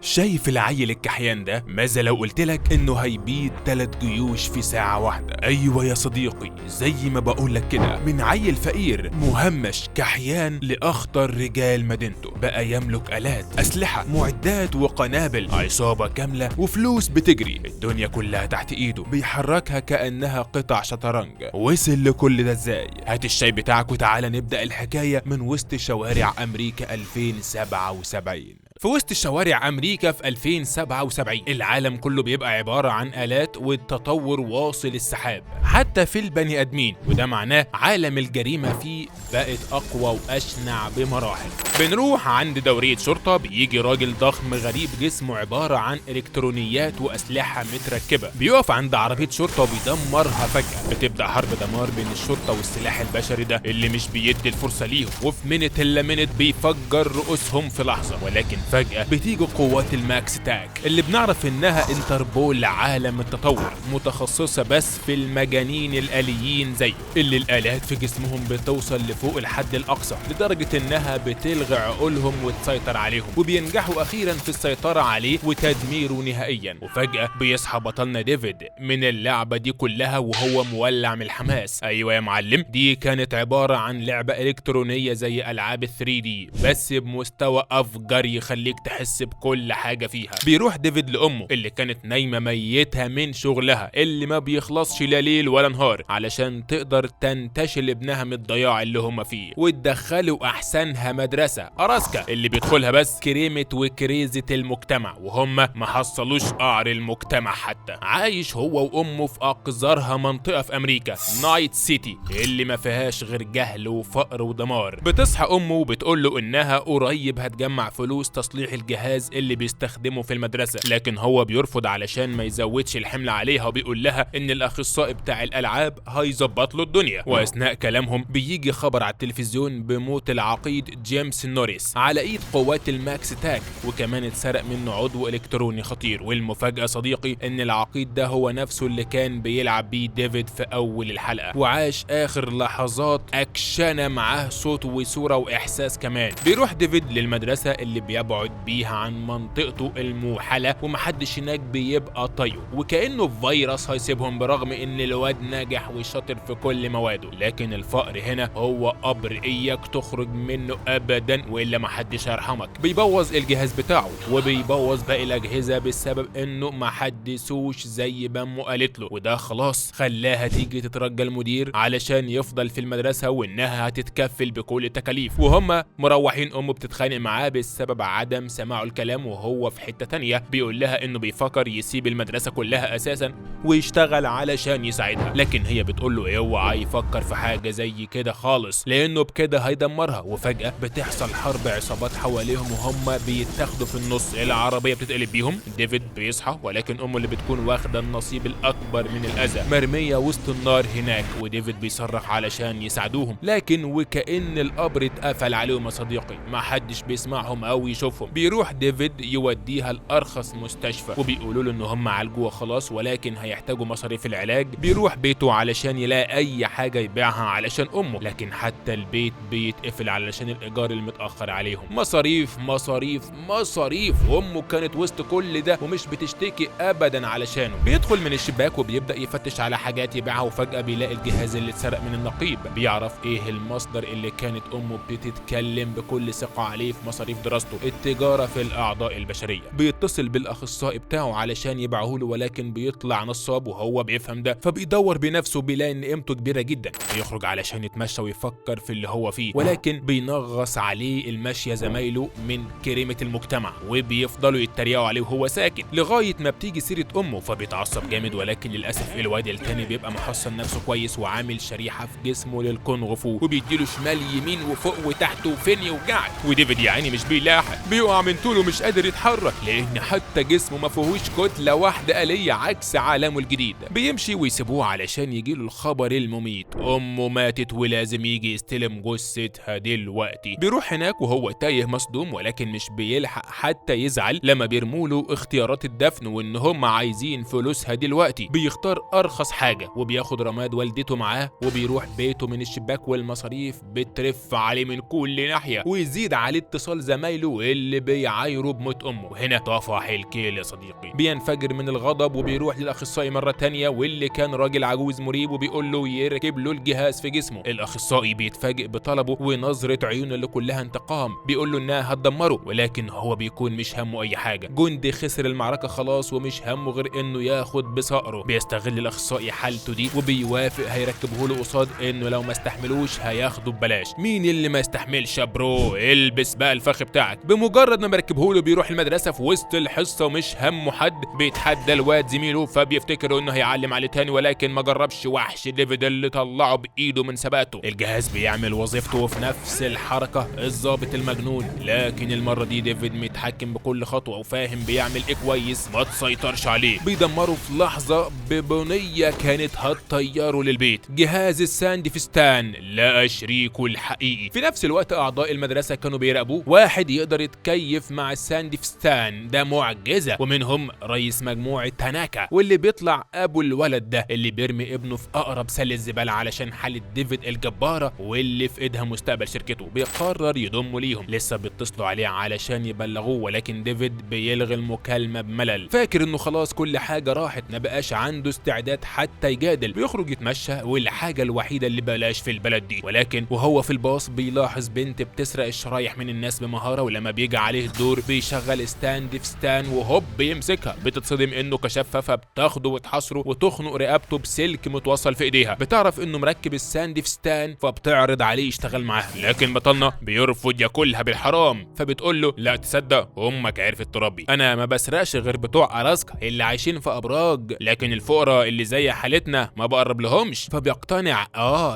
شايف العيل الكحيان ده؟ ماذا لو قلتلك انه هيبيد 3 جيوش في ساعة واحدة؟ ايوه يا صديقي، زي ما بقولك كده، من عيل فقير مهمش كحيان لاخطر رجال مدينته، بقى يملك الات، اسلحة، معدات وقنابل، عصابة كاملة وفلوس بتجري، الدنيا كلها تحت ايده، بيحركها كأنها قطع شطرنج. وصل لكل ده ازاي؟ هات الشاي بتاعك وتعالى نبدأ الحكاية من وسط شوارع امريكا 2077. في وسط شوارع امريكا في 2077 العالم كله بيبقى عبارة عن آلات، والتطور واصل السحاب حتى في البني ادمين، وده معناه عالم الجريمة فيه بقت اقوى واشنع بمراحل. بنروح عند دورية شرطة، بيجي راجل ضخم غريب جسمه عبارة عن الكترونيات واسلحة متركبة، بيقف عند عربية شرطة وبيدمرها فجأة. بتبدأ حرب دمار بين الشرطة والسلاح البشري ده اللي مش بيدي الفرصة ليهم، وفي minute الا minute بيفجر رؤوسهم في لحظة. ولكن فجأة بتيجي قوات الماكس تاك اللي بنعرف انها انتربول عالم التطور، متخصصة بس في المجانين الآليين زيه، اللي الآلات في جسمهم بتوصل لفوق الحد الأقصى لدرجة انها بتلغي عقولهم وتسيطر عليهم، وبينجحوا أخيرا في السيطرة عليه وتدميره نهائيا. وفجأة بيصحى بطلنا ديفيد من اللعبة دي كلها وهو مولع من الحماس. أيوة يا معلم، دي كانت عبارة عن لعبة إلكترونية زي ألعاب 3D بس بمستوى أفجر يخليك تحس بكل حاجة فيها. بيروح ديفيد لأمه اللي كانت نايمة ميتها من شغلها اللي ما بيخلصش لا ليل ولا نهار، علشان تقدر تنتشل ابنها من الضياع اللي هما فيه وتدخله أحسنها مدرسة أراسكا اللي بيدخلها بس كريمة وكريزة المجتمع، وهم ما حصلوش قعر المجتمع حتى. عايش هو وأمه في أقذرها منطقة في أمريكا، نايت سيتي، اللي ما فيهاش غير جهل وفقر ودمار. بتصحى أمه وبتقول له إنها قريب هتجمع فلوس تصليح الجهاز اللي بيستخدمه في المدرسة، لكن هو بيرفض علشان ما يزودش الحمل عليها، وبيقول لها ان الاخصائي بتاع الالعاب هيظبط له الدنيا. واثناء كلامهم بيجي خبر على التلفزيون بموت العقيد جيمس نوريس على ايد قوات الماكس تاك، وكمان اتسرق منه عضو الكتروني خطير. والمفاجأة صديقي ان العقيد ده هو نفسه اللي كان بيلعب بيه ديفيد في اول الحلقة، وعاش اخر لحظات اكشنة معاه صوت وصورة واحساس كمان. بيروح ديفيد للمدرسة اللي بيبعد بيها عن منطقته الموحلة، ومحدش هناك بيبقى طايقه، وكأنه فيروس هيسيبهم، برغم ان الواد ناجح وشاطر في كل مواده، لكن الفقر هنا هو قبر اياك تخرج منه ابدا والا محدش هيرحمك. بيبوظ الجهاز بتاعه وبيبوظ باقي الاجهزة بسبب انه محدثوش زي ما امه قالت له، وده خلاص خلاها تيجي تترجى المدير علشان يفضل في المدرسة وانها هتتكفل بكل التكاليف. وهم مروحين امه بتتخانق معاه بسبب عدم سماعه الكلام، وهو في حتة تانية بيقول لها انه بيفكر يسيب المدرسة كلها اساسا ويشتغل علشان يساعدها، لكن هي بتقول له اوعى يفكر في حاجة زي كده خالص لانه بكده هيدمرها. وفجأة بتحصل حرب عصابات حواليهم وهم بيتاخدوا في النص، العربية بتتقلب بيهم. ديفيد بيصحى ولكن امه اللي بتكون واخدة النصيب الاكبر من الاذى مرمية وسط النار هناك، وديفيد بيصرخ علشان يساعدوهم، لكن وكأن القبر اتقفل عليهم يا صديقي، ما حدش بيسمعهم او يشوفهم. بيروح ديفيد يوديها لارخص مستشفى وبيقولوا له ان هم عالجوها خلاص ولكن هيحتاجوا مصاريف العلاج. بيروح بيته علشان يلاقي اي حاجة يبيعها علشان امه، لكن حتى البيت بيتقفل علشان الايجار المتاخر عليهم. مصاريف مصاريف مصاريف، وامه كانت وسط كل ده ومش بتشتكي ابدا علشانه. بيدخل من الشباك وبيبدا يفتش على حاجات يبيعها، وفجاة بيلاقي الجهاز اللي اتسرق من النقيب. بيعرف ايه المصدر اللي كانت امه بتتكلم بكل ثقة عليه في مصاريف دراسته، التجارة في الاعضاء البشرية. بيتصل بالاخصائي بتاعه علشان يبيعه له، ولكن بيطلع نصاب وهو بيفهم ده، فبيدور بنفسه بيلاقي ان قيمته كبيرة جدا. بيخرج علشان يتمشى ويفكر في اللي هو فيه، ولكن بينغص عليه المشية زمايله من كريمة المجتمع وبيفضلوا يتريقوا عليه وهو ساكت، لغاية ما بتيجي سيره امه فبيتعصب جامد. ولكن للاسف الواد التاني بيبقى محصن نفسه كويس وعامل شريحة في جسمه للكونغ فو، وبيديله شمال يمين وفوق وتحت وفين يوجعك. وديفيد يا عيني مش بيلاحق، بيقع من طوله مش قادر يتحرك لان حتى جسمه ما فيهوش كتلة واحدة آلية عكس عالمه الجديد. بيمشي ويسيبوه علشان يجيله الخبر المميت، امه ماتت ولازم يجي يستلم جثتها دلوقتي. بيروح هناك وهو تايه مصدوم، ولكن مش بيلحق حتى يزعل لما بيرموله اختيارات الدفن وان هم عايزين فلوسها دلوقتي. بيختار ارخص حاجة وبياخد رماد والدته معاه وبيروح بيته من الشباك، والمصاريف بترف عليه من كل ناحية، ويزيد عليه اتصال زمايله اللي اللي بيعايره بموت امه. وهنا طفح الكيل يا صديقي، بينفجر من الغضب وبيروح للاخصائي مرة تانية واللي كان راجل عجوز مريب، وبيقول له يركب له الجهاز في جسمه. الاخصائي بيتفاجئ بطلبه ونظره عيونه اللي كلها انتقام، بيقول له انها هتدمره، ولكن هو بيكون مش همه اي حاجة. جندي خسر المعركة خلاص ومش همه غير انه ياخد بثأره. بيستغل الاخصائي حالته دي وبيوافق هيركبه له قصاد انه لو ما استحملوش هياخده ببلاش. مين اللي ما يستحملش يا bro؟ البس بقى الفخ بتاعك. بمجرد ما بيركبه له بيروح المدرسة في وسط الحصة ومش همه حد، بيتحدى الواد زميله فبيفتكر انه هيعلم عليه تاني، ولكن ما جربش وحش ديفيد اللي طلعه بايده من ثباته. الجهاز بيعمل وظيفته وفي نفس الحركة الظابط المجنون، لكن المرة دي ديفيد متحكم بكل خطوة وفاهم بيعمل ايه كويس، ما تسيطرش عليه. بيدمره في لحظة ببنيه كانت هتطيره للبيت. جهاز الساندفستان لقى شريكه الحقيقي. في نفس الوقت اعضاء المدرسة كانوا بيراقبوه، واحد يقدر يتكيف مع الساندفستان ده معجزه، ومنهم رئيس مجموعة تاناكا واللي بيطلع ابو الولد ده اللي بيرمي ابنه في اقرب سله زبالة علشان حاله ديفيد الجبارة واللي في ايدها مستقبل شركته. بيقرر يضمه ليهم. لسه بيتصلوا عليه علشان يبلغوه، ولكن ديفيد بيلغي المكالمة بملل، فاكر انه خلاص كل حاجة راحت، ما بقاش عنده استعداد حتى يجادل. بيخرج يتمشى والحاجة الوحيدة اللي بلاش في البلد دي. ولكن وهو في الباص بيلاحظ بنت بتسرق الشرايح من الناس بمهارة، ولما بيجي عليه الدور بيشغل ساندفستان وهوب بيمسكها. بتتصدم انه كشفها فبتاخده وتحاصره وتخنق رقبته بسلك متوصل في ايديها. بتعرف انه مركب الساندفستان فبتعرض عليه يشتغل معاها، لكن بطلنا بيرفض ياكلها بالحرام. فبتقول له لا تصدق امك عرفت تربي، انا ما بسرقش غير بتوع اراسكا اللي عايشين في ابراج، لكن الفقراء اللي زي حالتنا ما بقرب لهمش. فبيقتنع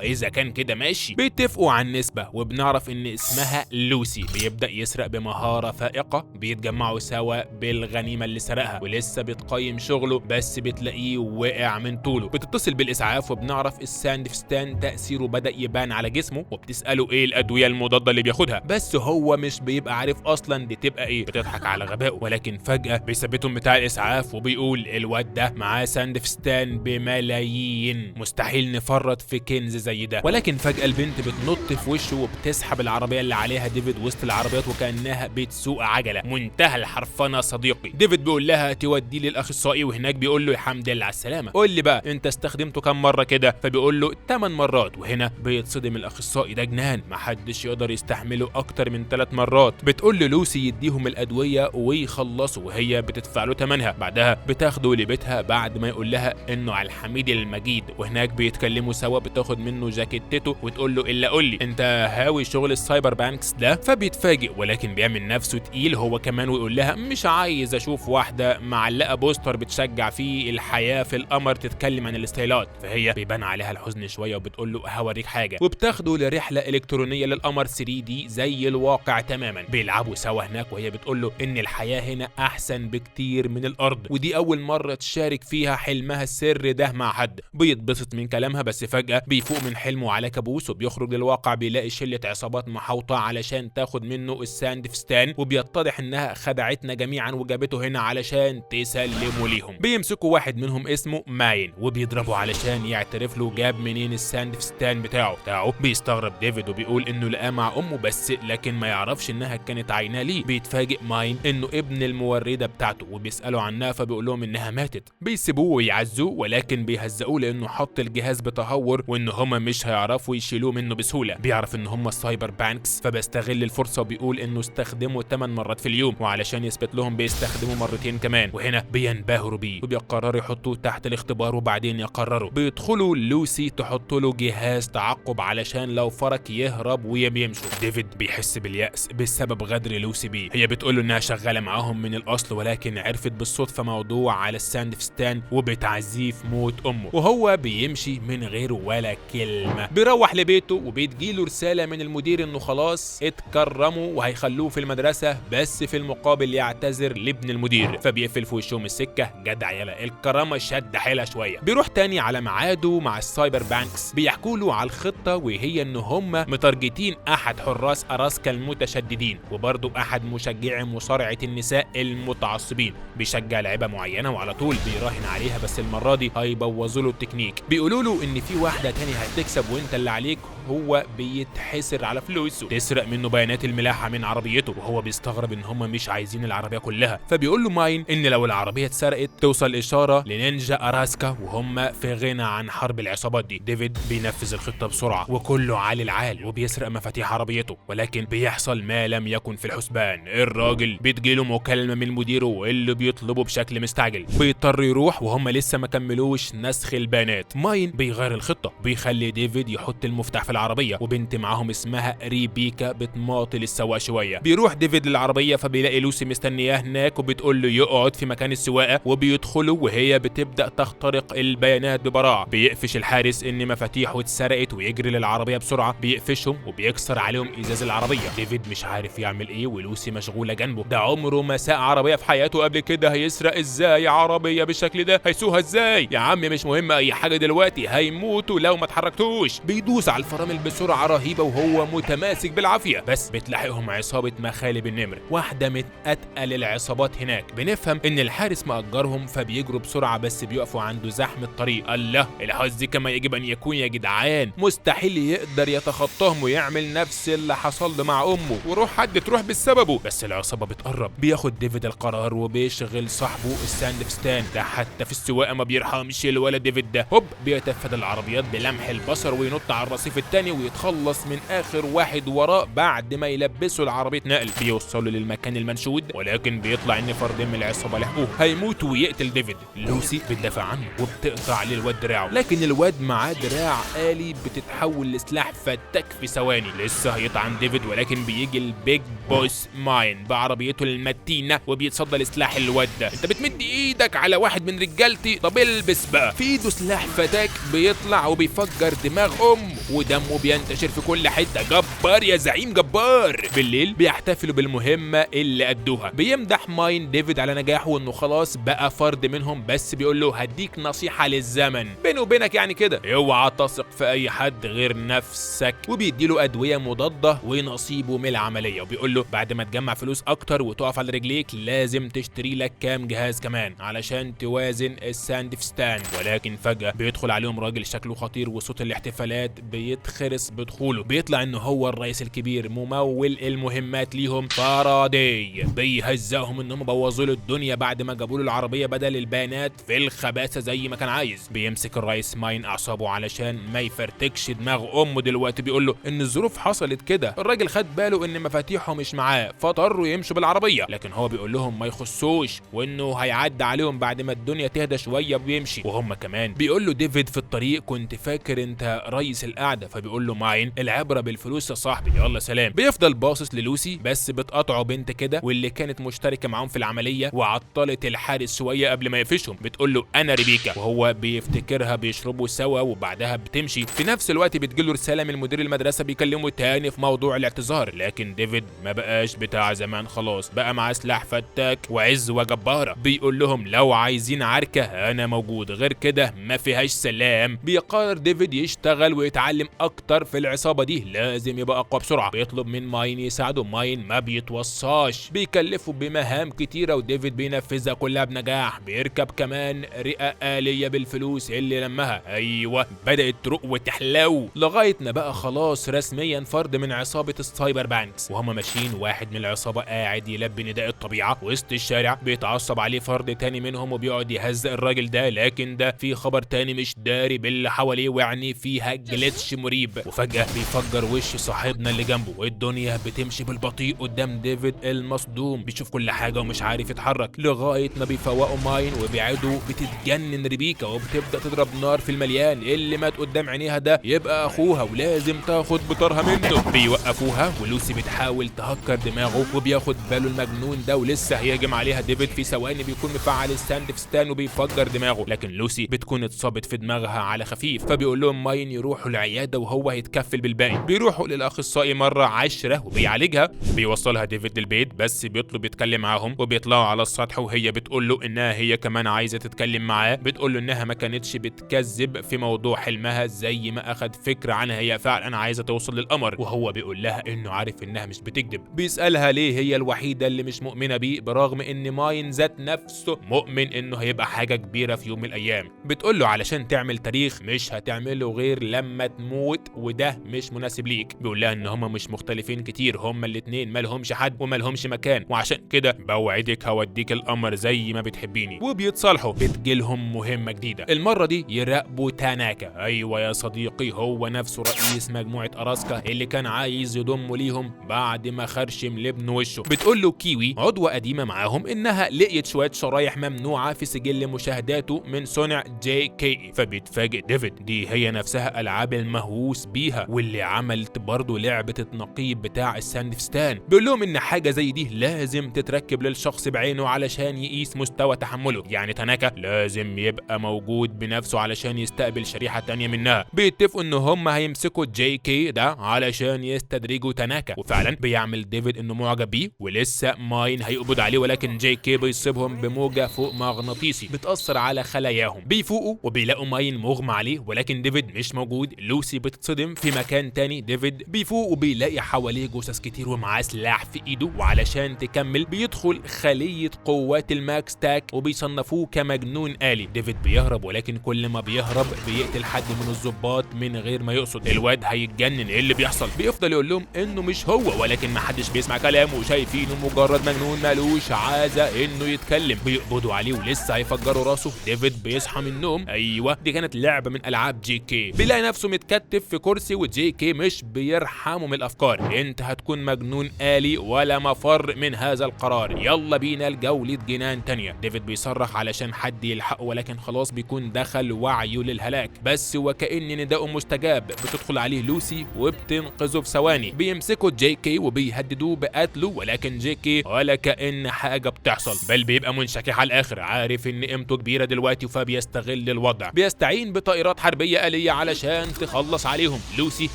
اذا كان كده ماشي. بيتفقوا على النسبة وبنعرف ان اسمها لوسي. بيبدا يسرق بمهارة فائقة، بيتجمعوا سوا بالغنيمه اللي سرقها، ولسه بتقيم شغله بس بتلاقيه وقع من طوله. بتتصل بالاسعاف وبنعرف الساندفستان تاثيره بدا يبان على جسمه، وبتساله ايه الادوية المضادة اللي بياخدها، بس هو مش بيبقى عارف اصلا دي تبقى ايه. بتضحك على غبائه، ولكن فجاة بيثبتهم بتاع الاسعاف وبيقول الواد ده معاه ساندفستان بملايين، مستحيل نفرط في كنز زي ده. ولكن فجاة البنت بتنط في وشه وبتسحب العربية اللي عليها ديفيد وسط العربيات وكانها بتسوق عجله. منتهى الحرفنه صديقي. ديفيد بيقول لها توديه للاخصائي، وهناك بيقول له الحمد لله على السلامة، قول لي بقى انت استخدمته كام مرة كده؟ فبيقول له 8 مرات. وهنا بيتصدم الاخصائي، ده جنان، محدش يقدر يستحمله اكتر من 3 مرات. بتقول له لوسي يديهم الادوية ويخلصوا وهي بتدفع له ثمنها. بعدها بتاخده لبيتها بعد ما يقول لها انه على الحميد المجيد، وهناك بيتكلموا سوا. بتاخد منه جاكيتته وتقول له الا قول لي انت هاوي شغل ال cyberpunks ده؟ فبيتفاجئ، ولكن بيعمل نفسه تقيل هو كمان ويقول لها مش عايز اشوف واحدة معلقه poster بتشجع فيه الحياة في القمر تتكلم عن الستايلات. فهي بيبان عليها الحزن شوية وبتقول له هوريك حاجة، وبتاخده لرحلة الكترونية للقمر 3D زي الواقع تماما. بيلعبوا سوا هناك وهي بتقول له ان الحياة هنا احسن بكتير من الارض، ودي اول مرة تشارك فيها حلمها السر ده مع حد. بيتبسط من كلامها، بس فجاة بيفوق من حلمه على كابوس وبيخرج للواقع، بيلاقي شله عصابات محاوطه علشان تاخد منه الساندفستان، وبيتضح انها خدعتنا جميعا وجابته هنا علشان تسلمه ليهم. بيمسكوا واحد منهم اسمه ماين وبيضربه علشان يعترف له جاب منين الساندفستان بتاعه. بيستغرب ديفيد وبيقول انه لقاه مع امه بس، لكن ما يعرفش انها كانت عيناه ليه. بيتفاجئ ماين انه ابن المورده بتاعته وبيساله عنها فبيقول لهم انها ماتت. بيسيبوه ويعزوه، ولكن بيهزقوه لانه حط الجهاز بتهور وان هما مش هيعرفوا يشيلوه منه بسهولة. بيعرف ان هما ال cyberpunks فبيستغل الفرصة وبيقول انه استخدمه 8 مرات في اليوم، وعلشان يثبت لهم بيستخدمه مرتين كمان. وهنا بينبهروا بيه وبيقرروا يحطوه تحت الاختبار، وبعدين يقرروا بيدخلوا لوسي تحط له جهاز تعقب علشان لو فرك يهرب ويمشوا. ديفيد بيحس باليأس بسبب غدر لوسي بيه. هي بتقول له انها شغالة معاهم من الاصل، ولكن عرفت بالصدفة موضوع على الساندفستان وبتعزيه في موت امه، وهو بيمشي من غير ولا كلمة. بيروح لبيته وبتجيله رسالة من المدير انه خلاص اتكرموا وهيخلوه في المدرسة، بس في المقابل يعتذر لابن المدير. فبيقفل في وشهم السكة، جدع يلا الكرامة شد حيلها شوية. بيروح تاني على ميعاده مع ال cyberpunks، بيحكوا له على الخطة، وهي ان هم متارجتين احد حراس اراسكا المتشددين، وبرضه احد مشجعي مصارعه النساء المتعصبين. بيشجع لعيبة معينة وعلى طول بيراهن عليها، بس المرة دي هيبوظوا له التكنيك. بيقولوا له ان في واحدة تاني هتكسب وانت اللي عليك. هو بيتحسر على فلوسه، تسرق منه بيانات الملاحة من عربيته. عربيته، وهو بيستغرب ان هم مش عايزين العربية كلها. فبيقول له ماين ان لو العربية اتسرقت توصل اشارة لنينجا اراسكا وهم في غنى عن حرب العصابات دي. ديفيد بينفذ الخطة بسرعة وكله عالي العال، وبيسرق مفاتيح عربيته، ولكن بيحصل ما لم يكن في الحسبان. الراجل بتجيله مكالمة من مديره واللي بيطلبه بشكل مستعجل، بيضطر يروح وهم لسه ما كملوش نسخ البيانات. ماين بيغير الخطة، بيخلي ديفيد يحط المفتاح في العربية، وبنت معاهم اسمها ريبيكا بتماطل السواق شوية. بيروح ديفيد للعربية فبيلاقي لوسي مستنياه هناك، وبتقول له يقعد في مكان السواقة، وبيدخلوا وهي بتبدا تخترق البيانات ببراعه. بيقفش الحارس ان مفاتيحه اتسرقت ويجري للعربية بسرعة، بيقفشهم وبيكسر عليهم ازاز العربية. ديفيد مش عارف يعمل ايه ولوسي مشغولة جنبه، ده عمره ما ساق عربية في حياته قبل كده، هيسرق ازاي عربية بالشكل ده؟ هيسوقها ازاي؟ يا عم مش مهم اي حاجة دلوقتي، هيموتوا لو ما اتحركتوش. بيدوس على الفرامل بسرعة رهيبة وهو متماسك بالعافية، بس بتلاحقهم عصابة مخالب النمر، واحدة من اتقل العصابات هناك. بنفهم ان الحارس مأجرهم فبيجروا بسرعة، بس بيقفوا عنده زحمة طريق. الله، الحظ كما يجب ان يكون يا جدعان، مستحيل يقدر يتخطاهم ويعمل نفس اللي حصل له مع امه وروح حد تروح بسببه. بس العصابة بتقرب، بياخد ديفيد القرار وبيشغل صاحبه الساندفستان ده، حتى في السواقة ما بيرحمش الولد ديفيد ده. هوب بيتفادى العربيات بلمح البصر وينط على الرصيف التاني ويتخلص من اخر واحد وراه بعد ما يلبسوا العربية نقل. بيوصلوا للمكان المنشود، ولكن بيطلع ان فردين من العصابة لحقوه، هيموت ويقتل ديفيد. لوسي بتدافع عنه وبتقطع عليه الواد دراعه، لكن الواد معاه دراع آلي بتتحول لسلاح فتاك في ثواني. لسه هيطعن ديفيد، ولكن بيجي ال big boss ماين بعربيته المتينة وبيتصدى لسلاح الواد ده. انت بتمد ايدك على واحد من رجالتي؟ طب البس بقى. في ايده سلاح فتاك، بيطلع وبيفجر دماغ امه ودمه بينتشر في كل حتة. جبار يا زعيم، جبار. بالليل بيحتفلوا بالمهمه اللي ادوها، بيمدح ماين ديفيد على نجاحه وانه خلاص بقى فرد منهم، بس بيقول له هديك نصيحة للزمن بيني وبينك يعني كده، اوعى تثق في اي حد غير نفسك. وبيديله ادوية مضادة ونصيبه من العملية، وبيقول له بعد ما تجمع فلوس اكتر وتقف على رجليك لازم تشتري لك كام جهاز كمان علشان توازن الساندفستان. ولكن فجاة بيدخل عليهم راجل شكله خطير وصوت الاحتفالات بيتخرس بدخوله. بيطلع انه هو الرئيس الكبير ممول المهمات ليهم فاراداي. بيهزقهم انهم بوظوا له الدنيا بعد ما جابوا له العربية بدل البيانات في الخباثه زي ما كان عايز. بيمسك الرئيس ماين اعصابه علشان ما يفرتكش دماغ امه دلوقتي، بيقول له ان الظروف حصلت كده، الراجل خد باله ان مفاتيحه مش معاه فاضطروا يمشوا بالعربية، لكن هو بيقول لهم ما يخصوش وانه هيعدي عليهم بعد ما الدنيا تهدى شوية ويمشي. وهم كمان بيقول له ديفيد في الطريق كنت فاكر انت رئيس القعدة، فبيقول له ماين العبرة بالفلوس يا صاحبي، يلا سلام. بيفضل باصص للوسي، بس بتقطعه بنت كده واللي كانت مشتركة معاهم في العملية وعطلت الحارس شوية قبل ما يقفشهم. بتقول له انا ريبيكا، وهو بيفتكرها بيشربوا سوا وبعدها بتمشي. في نفس الوقت بتجيله رسالة من مدير المدرسة بيكلمه تاني في موضوع الاعتذار، لكن ديفيد ما بقاش بتاع زمان خلاص، بقى معاه سلاح فتاك وعزوه جبارة. بيقول لهم لو عايزين عركة انا موجود، غير كده ما فيهاش سلام. بيقرر ديفيد يشتغل ويتعلم اكتر في العصابة دي، لازم يبقى اقوى بسرعة. بيطلب من ماين يساعده، ماين ما بيتوصاش، بيكلفه بمهام كتيرة وديفيد بينفذها كلها بنجاح. بيركب كمان رئه آلية بالفلوس اللي لمها، ايوه بدات تروق وتحلو، لغاية ما بقى خلاص رسميا فرد من عصابة السايبر بانكس. وهما ماشيين واحد من العصابة قاعد يلبي نداء الطبيعة وسط الشارع، بيتعصب عليه فرد تاني منهم وبيقعد يهزق الراجل ده، لكن ده في خبر تاني مش داري باللي حواليه ويعني فيها glitch مريب. وفجاة بيفجر وش صاحبنا اللي جنبه، والدنيا بتمشي بالبطيء قدام ديفيد المصدوم، بيشوف كل حاجة ومش عارف يتحرك، لغاية ما بيفوقوا ماين وبيعدوا. بتتجنن ريبيكا وبتبدا تضرب نار في المليان، اللي مات قدام عينيها ده يبقى اخوها ولازم تاخد بطارها منه. بيوقفوها ولوسي بتحاول تهكر دماغه وبياخد باله المجنون ده ولسه هيهجم عليها. ديفيد في ثواني بيكون مفعل الساندفستان وبيفجر دماغه، لكن لوسي بتكون اتصابت في دماغها على خفيف، فبيقول لهم ماين يروحوا العيادة وهو هيتكفل بالباقي. بيروحوا للاخصائي مرة 10 وبيعالجها. بيوصلها ديفيد للبيت، بس بيطلب يتكلم معاهم، وبيطلعوا على السطح وهي بتقول له انها هي كمان عايزه تتكلم معاه. بتقول له انها ما كانتش بتكذب في موضوع حلمها زي ما اخد فكرة عنها، هي فعلا عايزه توصل للقمر، وهو بيقول لها انه عارف انها مش بتكذب. بيسالها ليه هي الوحيدة اللي مش مؤمنة بيه، برغم ان ماين ذات نفسه مؤمن انه هيبقى حاجة كبيرة في يوم من الايام. بتقول له علشان تعمل تاريخ مش هتعمله غير لما تموت، وده مش مناسب ليك. بيقول لها ان هما مش مختلفين كتير، هما الاتنين الاتنين مالهمش حد ومالهمش مكان، وعشان كده بوعدك هوديك القمر زي ما بتحبيني. وبيتصالحوا. بتجيلهم مهمة جديدة، المرة دي يراقبوا تاناكا. ايوه يا صديقي، هو نفسه رئيس مجموعة اراسكا اللي كان عايز يضمه ليهم بعد ما خرشم لابن وشه. بتقول له كيوي عضوة قديمة معاهم انها لقيت شوية شرايح ممنوعة في سجل مشاهداته من صنع جي كي. فبيتفاجئ ديفيد، دي هي نفسها العاب المهووس بيها واللي عملت برضه لعبة النقيب بتاع الساندفستان. بيقول لهم ان حاجة زي دي لازم تتركب للشخص بعينه علشان يقيس مستوى تحمله، يعني تاناكا لازم يبقى موجود بنفسه علشان يستقبل شريحة تانية منها. بيتفقوا ان هم هيمسكوا جي كي ده علشان يستدرجوا تاناكا، وفعلا بيعمل ديفيد انه معجب بيه ولسه ماين هيقبض عليه، ولكن جي كي بيصيبهم بموجة فوق مغناطيسي بتأثر على خلاياهم. بيفوقوا وبيلاقوا ماين مغمى عليه، ولكن ديفيد مش موجود. لوسي بتتصدم في مكان تاني. ديفيد بيفوق وبيلاقي حواليه جثث كتير ومعاه سلاح في ايده، وعلشان تكمل بيدخل خلية قوات الماكس تاك وبيصنفوه كمجنون آلي. ديفيد بيهرب، ولكن كل ما بيهرب بيقتل حد من الضباط من غير ما يقصد. الواد هيتجنن، ايه اللي بيحصل؟ بيفضل يقول لهم انه مش هو، ولكن ما حدش بيسمع كلامه وشايفينه مجرد مجنون مالوش عازة انه يتكلم. بيقبضوا عليه ولسه هيفجروا راسه. ديفيد بيصحى من النوم، ايوه دي كانت لعبة من العاب جي كي. بيلاقي نفسه متكتف في كرسي، وجي كي مش بيرحمه من الافكار، انت هتكون مجنون آلي ولا مفر من هذا القرار، يلا بينا لجولة جنان تانية. ديفيد بيصرخ علشان حد يلحقه، ولكن خلاص بيكون دخل وعيه للهلاك، بس وكأن نداءه مستجاب. بتدخل عليه لوسي وبتنقذه في ثواني. بيمسكوا جي كي وبيهددوه بقتله، ولكن جي كي ولا كأن حاجة بتحصل، بل بيبقى منشكح على الاخر، عارف ان قيمته كبيرة دلوقتي فبيستغل الوضع. بيستعين بطائرات حربية آلية علشان تخلص عليهم. لوسي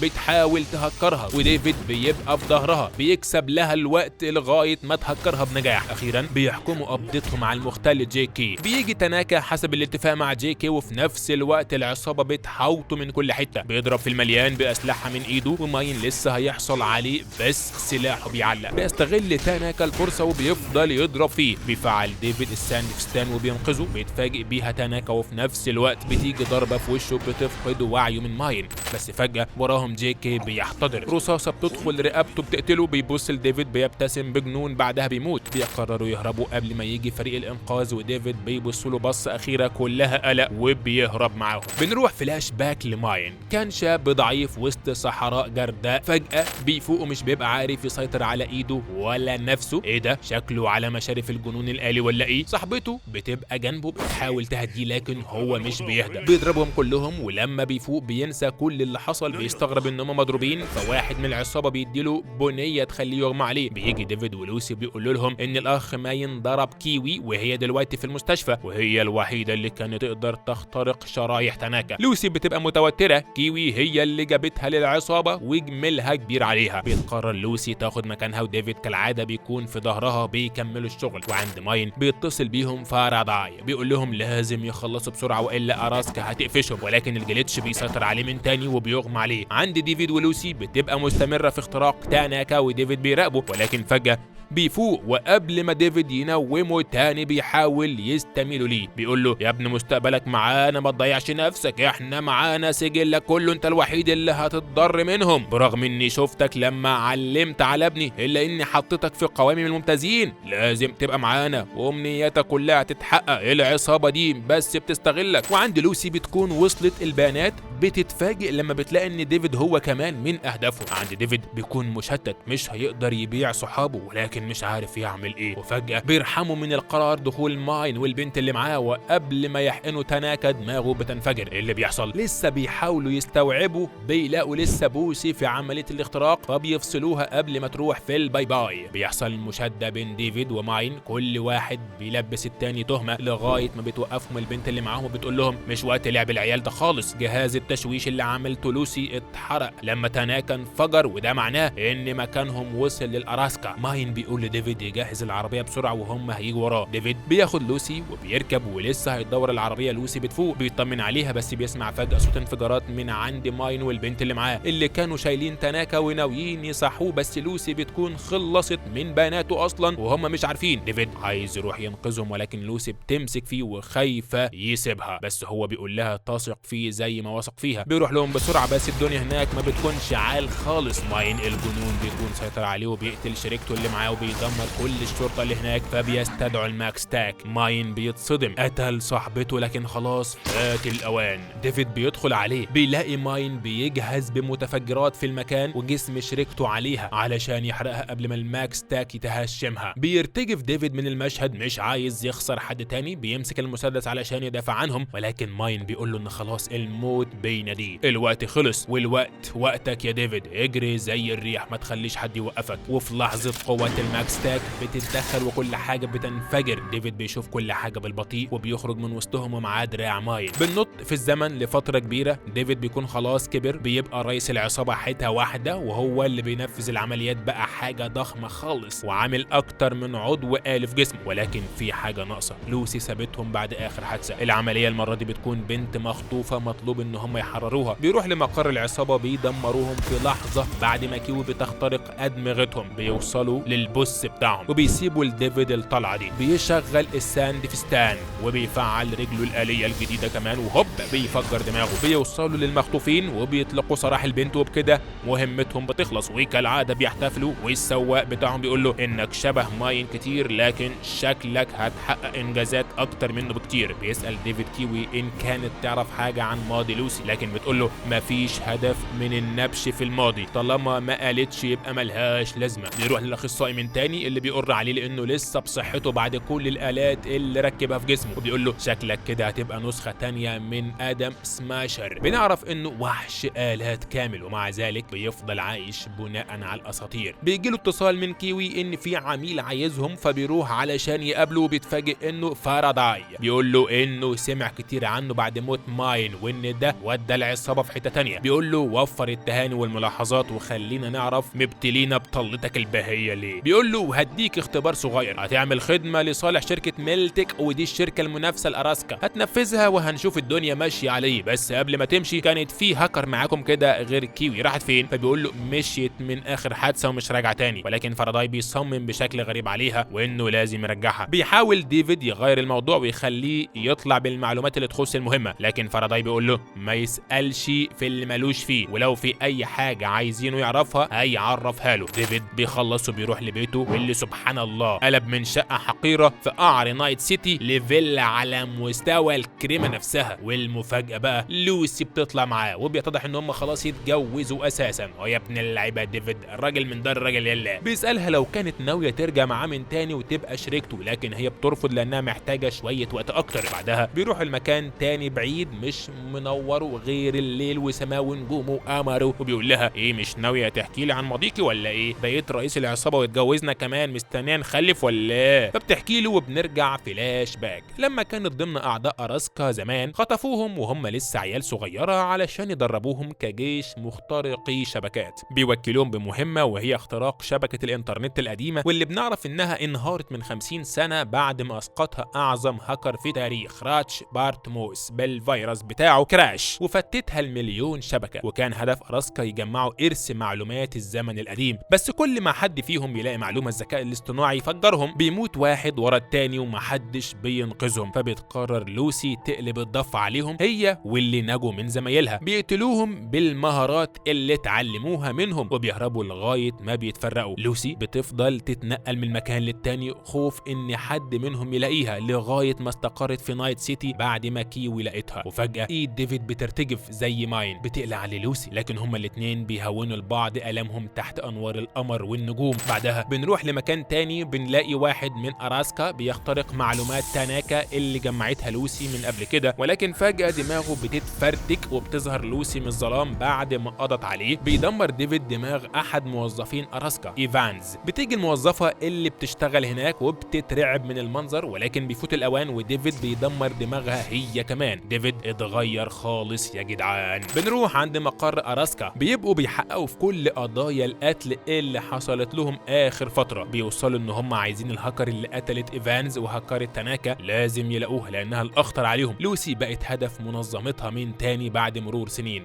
بتحاول تهكرها وديفيد بيبقى في ظهرها، بيكسب لها الوقت لغاية ما تهكرها بنجاح. اخيرا بيحكموا قبضتهم على المختل جي كي. بيجي تاناكا حسب الاتفاق مع جي كي، وفي نفس الوقت العصابة بتحاوطه من كل حتة، بيضرب في المليان بأسلحة من ايده، وماين لسه هيحصل عليه بس سلاحه بيعلق. بيستغل تاناكا الفرصة وبيفضل يضرب فيه. بيفعل ديفيد الساندفستان وبينقذه. بيتفاجئ بيها تاناكا، وفي نفس الوقت بتيجي ضربة في وشه بتفقد وعيه من ماين. بس فجأة وراهم جي كي بيحتضر، رصاصة بتدخل رقبته بتقتله. بيبص لديفيد بيبتسم بجنون، بعدها بيموت. بيقرروا يهربوا قبل ما يجي فريق الانقاذ، وديفيد بيبص له بصة أخيرة كلها قلق وبيهرب معاهم. بنروح فلاش باك لماين، كان شاب ضعيف وسط صحراء جرداء، فجأة بيفوق ومش بيبقى عارف يسيطر على ايده ولا نفسه. ايه ده؟ شكله على مشارف الجنون الآلي ولا ايه؟ صاحبته بتبقى جنبه بتحاول تهديه، لكن هو مش بيهدى، بيضربهم كلهم. ولما بيفوق بينسى كل اللي حصل، بيستغرب ان هم مضروبين، فواحد من العصابة بيديله بنيه تخليه يغمى عليه. بيجي ديفيد ولوسي بيقولوا لهم ان الاخ ماين ضرب كيوي وهي دلوقتي في المستشفى، وهي الوحيدة اللي كانت تقدر تخترق شرايح تاناكا. لوسي بتبقى متوترة، كيوي هي اللي جابتها للعصابه وجملها كبير عليها. بيتقرر لوسي تاخد مكانها، وديفيد كالعادة بيكون في ظهرها بيكملوا الشغل. وعند ماين بيتصل بيهم فاراداي، بيقول لهم لازم يخلصوا بسرعة والا اراسكا هتقفشهم، ولكن ال glitch بيسيطر عليه من تاني وبيغمى عليه. عند ديفيد ولوسي بتبقى مستمرة في اختراق تاناكا وديفيد بيراقبه، ولكن فجاة بيفوق، وقبل ما ديفيد ينومه تاني بيحاول يستميله ليه، بيقول له يا ابن مستقبلك معانا، ما تضيعش نفسك، احنا معانا سجلك كله، انت الوحيد اللي هتتضر منهم، برغم اني شفتك لما علمت على ابني الا اني حطيتك في قوامي من الممتازين، لازم تبقى معانا وامنياتك كلها تتحقق، العصابة دي بس بتستغلك. وعند لوسي بتكون وصلت البيانات، بتتفاجئ لما بتلاقي ان ديفيد هو كمان من اهدافه. عند ديفيد بيكون مشتت، مش هيقدر يبيع صحابه، ولكن مش عارف يعمل ايه. وفجأة بيرحموا من القرار دخول ماين والبنت اللي معاه، وقبل ما يحقنوا تاناكا دماغه بتنفجر. ايه اللي بيحصل؟ لسه بيحاولوا يستوعبوا، بيلاقوا لسه بوسي في عملية الاختراق، فبيفصلوها قبل ما تروح في ال bye bye. بيحصل مشادة بين ديفيد وماين، كل واحد بيلبس التاني تهمة لغاية ما بتوقفهم البنت اللي معاهم وبتقول لهم مش وقت لعب العيال ده خالص، جهاز التشويش اللي عملته لوسي اتحرق لما تاناكا انفجر، وده معناه ان مكانهم وصل للاراسكا. ماين بيقول لديفيد يجهز العربية بسرعة وهم هيجوا وراه. ديفيد بياخد لوسي وبيركب، ولسه هيدور العربية لوسي بتفوق، بيطمن عليها، بس بيسمع فجاة صوت انفجارات من عند ماين والبنت اللي معاه اللي كانوا شايلين تاناكا وناويين يصحوه، بس لوسي بتكون خلصت من بناته اصلا وهم مش عارفين. ديفيد عايز يروح ينقذهم، ولكن لوسي بتمسك فيه وخايفة يسيبها، بس هو بيقول لها تثق فيه زي ما وثقت بيثق فيها. بيروح لهم بسرعة، بس الدنيا هناك ما بتكونش عال خالص. ماين الجنون بيكون سيطر عليه وبيقتل شريكته اللي معاه وبيدمر كل الشرطة اللي هناك، فبيستدعوا الماكس تاك. ماين بيتصدم، قتل صاحبته، لكن خلاص فات الاوان. ديفيد بيدخل عليه، بيلاقي ماين بيجهز بمتفجرات في المكان وجسم شريكته عليها علشان يحرقها قبل ما الماكس تاك يتهشمها. بيرتجف ديفيد من المشهد، مش عايز يخسر حد تاني، بيمسك المسدس علشان يدافع عنهم، ولكن ماين بيقول له ان خلاص الموت بيناديه، الوقت خلص والوقت وقتك يا ديفيد، اجري زي الريح ما تخليش حد يوقفك. وفي لحظة قوة الماكس تاك بتتدخل وكل حاجة بتنفجر. ديفيد بيشوف كل حاجة بالبطيء وبيخرج من وسطهم ومعاه دراع ماين. بننط في الزمن لفترة كبيرة، ديفيد بيكون خلاص كبر، بيبقى رئيس العصابة حتة واحدة وهو اللي بينفذ العمليات، بقى حاجة ضخمة خالص وعامل اكتر من عضو آلي في جسمه. ولكن في حاجة ناقصة، لوسي سابتهم بعد اخر حادثة. العملية المرة دي بتكون بنت مخطوفة مطلوب ان هم يحرروها. بيروح لمقر العصابة بيدمروهم في لحظة بعد ما كيوي بتخترق ادمغتهم. بيوصلوا لل boss بتاعهم وبيسيبوا لديفيد الطلعة دي. بيشغل الساند فستان وبيفعل رجله الآلية الجديدة كمان، وهوب بيفجر دماغه. بيوصلوا للمخطوفين وبيطلقوا سراح البنت، وبكده مهمتهم بتخلص. وكالعادة بيحتفلوا، والسواق بتاعهم بيقول له انك شبه ماين كتير لكن شكلك هتحقق انجازات اكتر منه بكتير. بيسأل ديفيد كيوي ان كانت تعرف حاجة عن ماضي لوسي، لكن بتقول له مفيش هدف من النبش في الماضي، طالما ما قالتش يبقى ملهاش لازمة. بيروح للاخصائي من تاني اللي بيقر عليه لانه لسه بصحته بعد كل الالات اللي ركبها في جسمه، وبيقول له شكلك كده هتبقى نسخة تانية من ادم سماشر. بنعرف انه وحش آلات كامل، ومع ذلك بيفضل عايش بناء على الاساطير. بيجي له اتصال من كيوي ان في عميل عايزهم، فبيروح علشان يقابله وبيتفاجئ انه فاراداي. بيقول له انه سمع كتير عنه بعد موت ماين وان ده ودى العصابة في حتة تانية. بيقول له وفر التهاني والملاحظات وخلينا نعرف مبتلينا بطلتك البهية ليه. بيقول له هديك اختبار صغير، هتعمل خدمة لصالح شركة ميلتك ودي الشركة المنافسة لاراسكا، هتنفذها وهنشوف الدنيا ماشية عليه. بس قبل ما تمشي كانت في هاكر معاكم كده غير كيوي، راحت فين؟ فبيقول له مشيت من اخر حادثه ومش راجعه تاني. ولكن فاراداي بيصمم بشكل غريب عليها وانه لازم يرجعها. بيحاول ديفيد يغير الموضوع ويخليه يطلع بالمعلومات اللي تخص المهمة، لكن فاراداي بيقول له ما يسالش في اللي مالوش فيه، ولو في اي حاجة عايزينه يعرفها هيعرفها له. ديفيد بيخلص وبيروح لبيته، واللي سبحان الله قلب من شقه حقيرة في قعر نايت سيتي لفيلا على مستوى الكريمة نفسها. والمفاجاه بقى لوسي بتطلع معاه، وبيتضح ان هم خلاص يتجوزوا اساسا. ويا ابن اللعيبة ديفيد الراجل من دار الراجل يلا. بيسالها لو كانت ناوية ترجع معاه من تاني وتبقى شريكته، لكن هي بترفض لانها محتاجه شوية وقت اكتر. بعدها بيروح المكان تاني بعيد مش منور غير الليل وسماه ونجومه وقمره، وبيقول لها ايه مش ناوية تحكي لي عن ماضيكي ولا ايه؟ بقيت رئيس العصابة واتجوزنا كمان، مستنيه نخلف ولا ايه؟ فبتحكي له، وبنرجع فلاش باك لما كانت ضمن اعضاء اراسكا زمان. خطفوهم وهم لسه عيال صغيرة علشان يدربوهم كجيش مخترقي شبكات. بيوكلوهم بمهمة وهي اختراق شبكة الانترنت القديمة، واللي بنعرف انها انهارت من 50 سنة بعد ما اسقطها اعظم هاكر في تاريخ راتش بارتموس بالفيروس بتاعه كراش، وفتتها المليون شبكة. وكان هدف اراسكا يجمعوا ارث معلومات الزمن القديم، بس كل ما حد فيهم يلاقي معلومة الذكاء الاصطناعي يفجرهم، بيموت واحد ورا التاني ومحدش بينقذهم. فبتقرر لوسي تقلب الضفة عليهم هي واللي نجوا من زمايلها، بيقتلوهم بالمهارات اللي اتعلموها منهم وبيهربوا لغاية ما بيتفرقوا. لوسي بتفضل تتنقل من مكان للتاني خوف ان حد منهم يلاقيها، لغاية ما استقرت في نايت سيتي بعد ما كيوي لقيتها. وفجاة ايد ديفيد بترتجف زي ماين، بتقلع على لوسي، لكن هما الاتنين بيهونوا لبعض الامهم تحت انوار القمر والنجوم. بعدها بنروح لمكان تاني، بنلاقي واحد من اراسكا بيخترق معلومات تاناكا اللي جمعتها لوسي من قبل كده، ولكن فجأة دماغه بتتفرتك وبتظهر لوسي من الظلام بعد ما قضت عليه. بيدمر ديفيد دماغ احد موظفين اراسكا ايفانز. بتيجي الموظفة اللي بتشتغل هناك وبتترعب من المنظر، ولكن بيفوت الاوان وديفيد بيدمر دماغها هي كمان. ديفيد اتغير خالص يا جدعان. بنروح عند مقر اراسكا، بيبقوا بيحققوا في كل قضايا القتل اللي حصلت لهم اخر فترة. بيوصلوا ان هم عايزين الهاكر اللي قتلت ايفانز وهكرت تاناكا، لازم يلاقوها لانها الاخطر عليهم. لوسي بقت هدف منظمتها من تاني بعد مرور سنين.